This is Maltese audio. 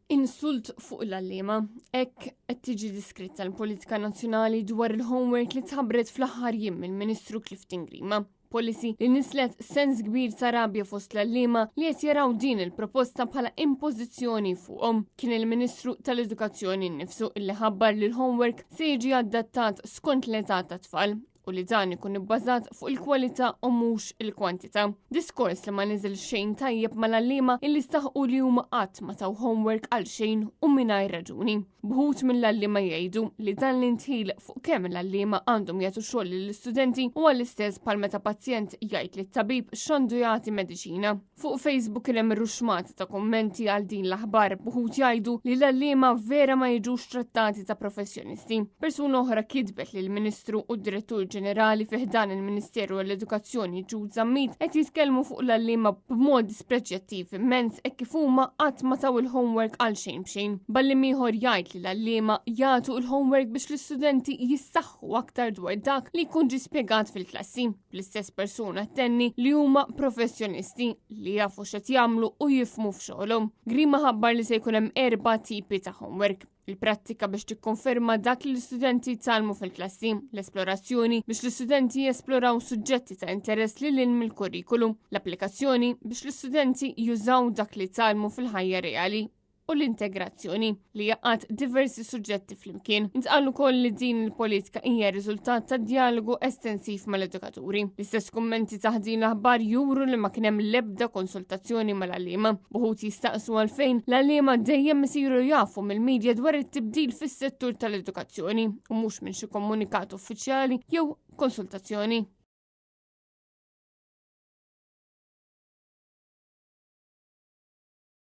Insult fuq l-għalliema. Hekk qed tiġi diskritta l-politika nazzjonali dwar il-homework li tħabbret fl-aħħar jiem mill-Ministru Clifton Grima. Policy li nislet sens kbir ta' rabja fost l-għalliema li qed jaraw din il-proposta bħala impożizzjoni fuqhom. Kien il-Ministru tal-Edukazzjoni nnifsu illi ħabbar li l-homework se jiġi adattat skont l-età tat-tfal u li dan ikun ibbażat fuq il-kwalità u mhux il-kwantità. Diskors li ma niżel xejn tajjeb mal-għalliema illi staħqu li huma qatt ma taw homework għal xejn u mingħajr raġuni. Bħut mill-għalliema jgħidu li dan l-intħil fuq kemm l-għalliema għandhom jagħtu xogħol lill-istudenti huwa l-istess bħal meta pazjent jgħid lit-tabib x'għandu jagħti mediċina. Fuq Facebook kien hemm ruxxmat ta' kummenti għal din l-aħbar b'uħud jgħidu li l-għalliema vera ma jiġux trattati ta' professjonisti. Persuna oħra kitbet li l-Ministru u d-Direttur Ġenerali fi ħdan il-Ministeru għall-Edukazzjoni Jude Zammit qed jitkellmu fuq l-għalliema b'mod dispreġjattiv immens hekk kif huma qatt ma taw il-homework għal xejn b'xejn. Ballim ieħor jgħid li l-għalliema jagħtu l-homework biex l-istudenti jissaħħu aktar dwar dak li jkun ġie spjegat fil-klassi. L-istess persuna tenni li huma professjonisti li jafu x'qed jagħmlu u jifmu f'xogħolhom. Grima ħabbar li se jkun hemm erba' tipi ta' homework. Il-prattika biex tikkonferma dak li l-istudenti tgħallmu fil-klassi, l-esplorazzjoni biex l-istudenti jesploraw suġġetti ta' interess lil hinn mill-kurrikulu, l-applikazzjoni biex l-istudenti jużaw dak li tgħallmu fil-ħajja reali u l-integrazzjoni li jaqgħad diversi suġġetti flimkien. Intqal ukoll li din il-politika hija riżultat ta' dialogu estensiv mal-edukaturi. L-istess kummenti taħt din l-aħbar juru li ma kien hemm l-ebda konsultazzjoni mal-għalliema. Uħud jistaqsu għalfejn l-għalliema dejjem isiru jafu mill-medja dwar it-tibdil fis-settur tal-edukazzjoni u mhux minn xi komunikat uffiċjali jew konsultazzjoni.